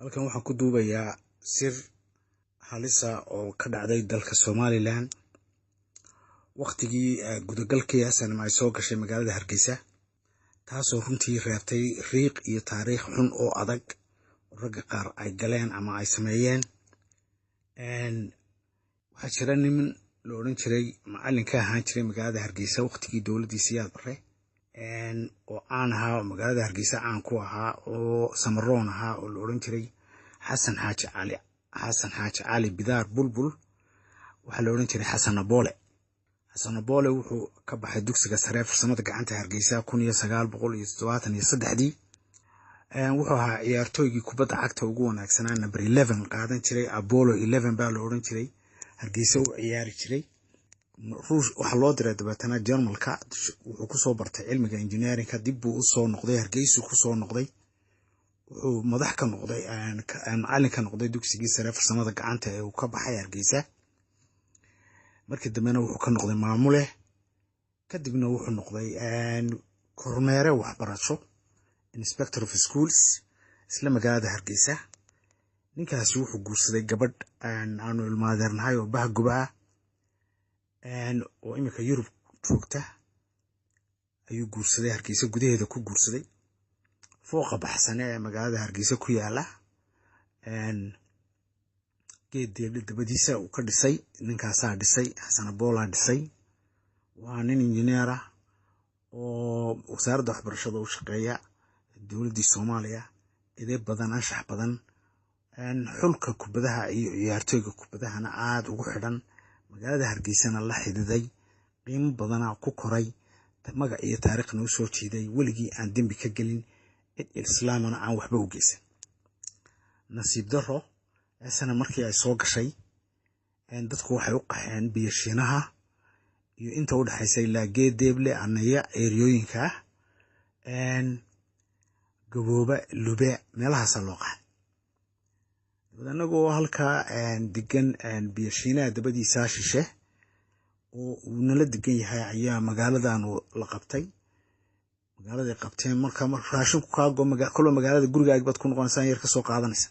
Halkan waxaan ku duubayaa sir halisa oo ka dhacday dalka Somaliland waqtigii gudagalkii SNM ay soo gashay magaalada Hargeysa, taasoo runtii reebtay riiq iyo taariikh xun oo adag oo ragga qaar ay galeen ama ay sameeyeen. Waxaa jira niman la odhan jiray macallin ka ahaan jiray magaalada Hargeysa waqtigii dowladdii Siyaad Barre, oo caan ahaa oo magaalada Hargeysa caan ku ahaa oo Samaroon ahaa, oo la odhan jiray Xasan Xaaji Cali, Xasan Xaaji Cali Bidaar Bulbul. Waxaa la odhan jiray Xasan Aboole. Xasan Aboole wuxuu ka baxay dugsiga sare farsamada gacanta Hargeysa 1973-dii. Wuxuu ahaa ciyaartooygii kubadda cagta ugu wanaagsanaa, number 11 qaadan jiray, Apollo 11 baa la odhan jiray, Hargeysa u ciyaari jiray. Ruush waxaa loo diray dabeetana Jarmalka, wuxuu kusoo bartay cilmiga engineering-ka. Dib buu usoo noqday, Hargeysuu kusoo noqday. Wuxuu madax ka noqday, macallin ka noqday dugsigii sare farsamada gacanta ee uu ka baxay Hargeysa. Markii dambena wuxuu ka noqday maamule, kadibna wuxuu noqday kormeere waxbarasho, inspector of schools, isla magaalada Hargeysa. Ninkaasi wuxuu guursaday gabadh aanu ilmaadeernahay oo Bahguba ah, oo iminka Yurub joogta ayuu guursaday, Hargeysa gudaheeda ku guursaday, fooqa Baxsane ee magaalada Hargeysa ku yaala, geed deeble dabadiisa uu ka dhisay. Ninkaasaa dhisay, Xasan Aboolaa dhisay. Waa nin injineer ah oo wasaaradda waxbarashada u shaqeeya dowladdii Soomaaliya, edeb badan, anshax badan, xulka kubadaha iyo ciyaartooyga kubadahana aada ugu xidhan, magaalada Hargeysana la xididay, qiimo badana ku koray, magac iyo taariikhna u soo jiiday, weligii aan dembi ka gelin, cid islaamana aan waxba u geysan. Nasiib daro, SNM markii ay soo gashay, dadku waxay u qaxeen Biyashiinaha iyo inta u dhexaysa ilaa Geedeeble, Anaya, eeriyooyinka ah, Gabooba, Lube, meelahaasaa loo qaxay. Dabad anagoo halkaa degan, Biyashiinaha dabadiisaa shishe oo uu nala degan yahay, ayaa magaaladanu la qabtay. Magaaladay qabteen marka raashinku kaago kolba magaalada gurigaagi baad ku noqonaysaa, in yar kasoo qaadanaysa.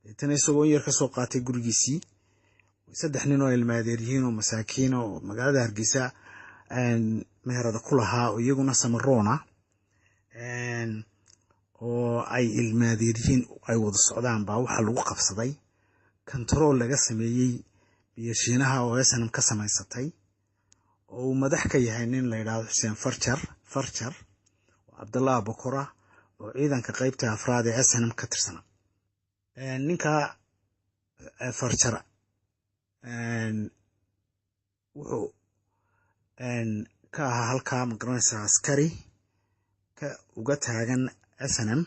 Deetana isagoo in yar kasoo qaatay gurigiisii, saddex nin oo ilmaadeer yihiin oo masaakiina oo magaalada Hargeysa meherada ku lahaa, oo iyaguna Samaroona oo ay ilmaadeer yihiin ay wada socdaan, baa waxaa lagu qabsaday control laga sameeyey Biyashiinaha oo SNM ka samaysatay, oo uu madax ka yahay nin la yidhaahdo Xuseen Farjar, Farjar oo Cabdallah Abokora, oo ciidanka qeybta afraad ee SNM ka tirsana. Ninka Farjar wuxuu ka ahaa halkaa, magaranaysaa, askari ka uga taagan SNM.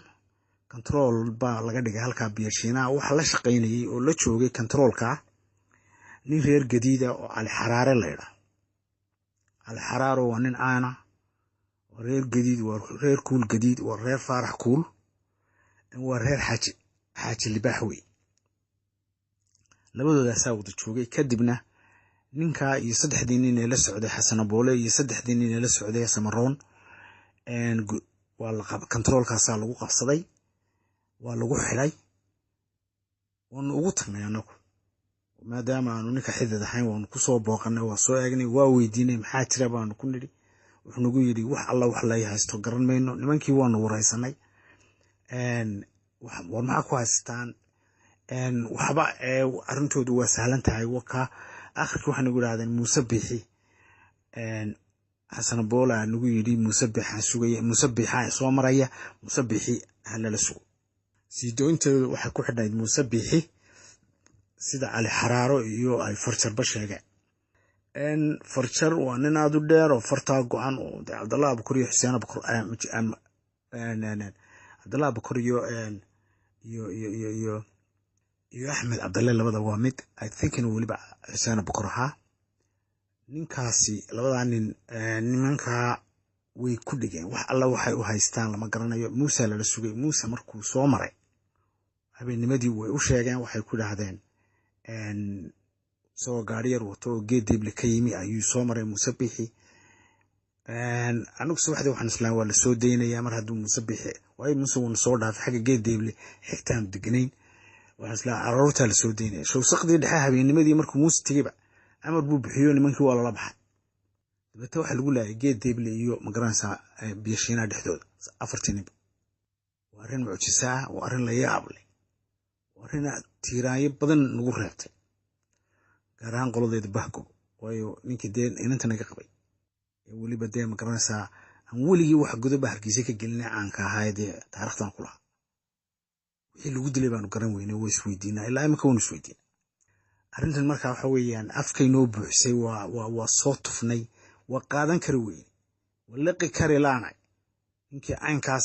Control baa laga dhigay halkaa Biyashiinaha. Waxaa la shaqaynayay oo la joogay control-ka nin reer Gadiida oo Cali Xaraare la ydhaa. Cali Xaraaro waa nin caana, waa reer Gadiid, waa reer Kuul Gadiid, waa reer Faarax Kuul, waa reer Xaaji Libaax wey. Labadoodaasaa wada joogay. Kadibna ninkaa iyo saddexdii nin ee la socday, Xasan Aboole iyo saddexdii nin ee la socday Samaroon, waa la control-kaasaa lagu qabsaday, waa lagu xidhay. Waanu ugu tagnay anagu, maadaama aanu ninka xidid ahayn, waanu kusoo booqanay, waa soo eegnay, waa weydiinay, "Maxaa jira?" baanu ku nidhi. Wuxuu nagu yidhi, "Wax alla wax lay haysto garan mayno." Nimankii waanu wareysanay, "War maxaa ku haystaan?" Waxba, arrintoodu waa sahlan tahay. Waka akhirkii waxay nagu idhahdeen Muuse Biixi. Xasan Boola nagu yidhi, "Muuse Biixaan sugaya, Muuse Biixaa soo maraya, Muuse Biixi halala sugo." Sii dooyinteedu waxay ku xidhnayd Muuse Biixi, sida Cali Xaraaro iyo ay Farjarba sheegeen. Farjar waa nin aada u dheer oo fartaa go-an, oo de Cabdallah Abukor iyo Xuseen Abukor, Cabdallah Abukor iyo Axmed Cabdalle labada waa mid. I think inuu weliba Xuseen Abukor ahaa ninkaasi. Labadaa nin nimankaa way ku dhigeen, wax alla waxay u haystaan lama garanayo. Muuse lala sugay. Muuse markuu soo maray habeennimadii, way u sheegeen. Waxay ku idhaahdeen, isagoo gaari yar wato oo Geed Deeble ka yimi ayuu soo maray Muuse Biixi. Anigu subaxdii waxaan islaan waa lasoo daynayaa mar hadduu Muuse Biixi, waayo Muuse wuuna soo dhaafay, xagga Geed Deeble xigtaanu deganayn. Waxaan islaa caruurtaa lasoo daynaya. Shawsaqdii dhexe habeennimadii markuu Muuse tegeyba, amar buu bixiyo, nimankii waa lala baxay. Dabeete waxaa lagu laayay geed Deeble iyo, magaranaysaa, Biyashiinaha dhexdooda afartii ninba. Waa arrin mucjisa ah, waa arrin la yaab leh, waa arrin tiiraanyo badan nagu reebtay, gaar ahaan qoladeeda Bahgob. Waayo, ninkii dee inanta naga qabay ee weliba dee, magaranaysaa, aan weligii wax godoba Hargeysa ka gelinay, caanka ahaa, dee taarikhdan ku lahaa, wixii lagu dilay baanu garan weynay. Waa isweydiinaa, ilaa imika waanu isweydiina arrintan. Marka waxa weeyaan, afkay noo buuxisay, waa soo tufnay, waa qaadan kari weyne, waa liqi kari laanay ninkii caynkaas.